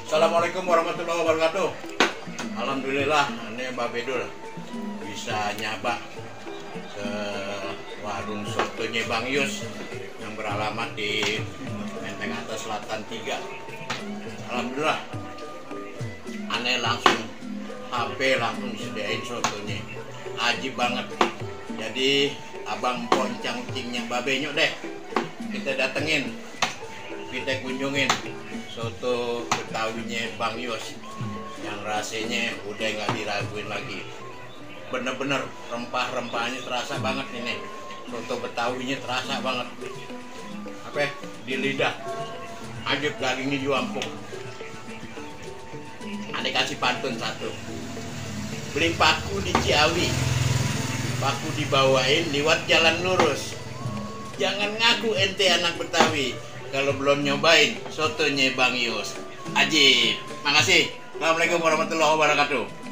Assalamualaikum warahmatullahi wabarakatuh. Alhamdulillah, ini Mbak Bedul bisa nyabak ke warung sotonya Bang Yus yang beralamat di Menteng Atas Selatan 3. Alhamdulillah, aneh langsung HP langsung disediain sotonya, ajib banget. Jadi abang poncang cingnya babenyok deh, kita datengin, kita kunjungin soto Betawinya Bang Yus yang rasanya udah nggak diraguin lagi. Bener-bener rempah-rempahnya terasa banget ini. Soto Betawinya terasa banget. Apa? Di lidah. Ajib, dagingnya juga empuk. Aneh kasih pantun satu. Beli paku di Ciawi, paku dibawain liwat jalan lurus. Jangan ngaku ente anak Betawi kalau belum nyobain sotonya Bang Yus. Ajib. Makasih. Assalamualaikum warahmatullahi wabarakatuh.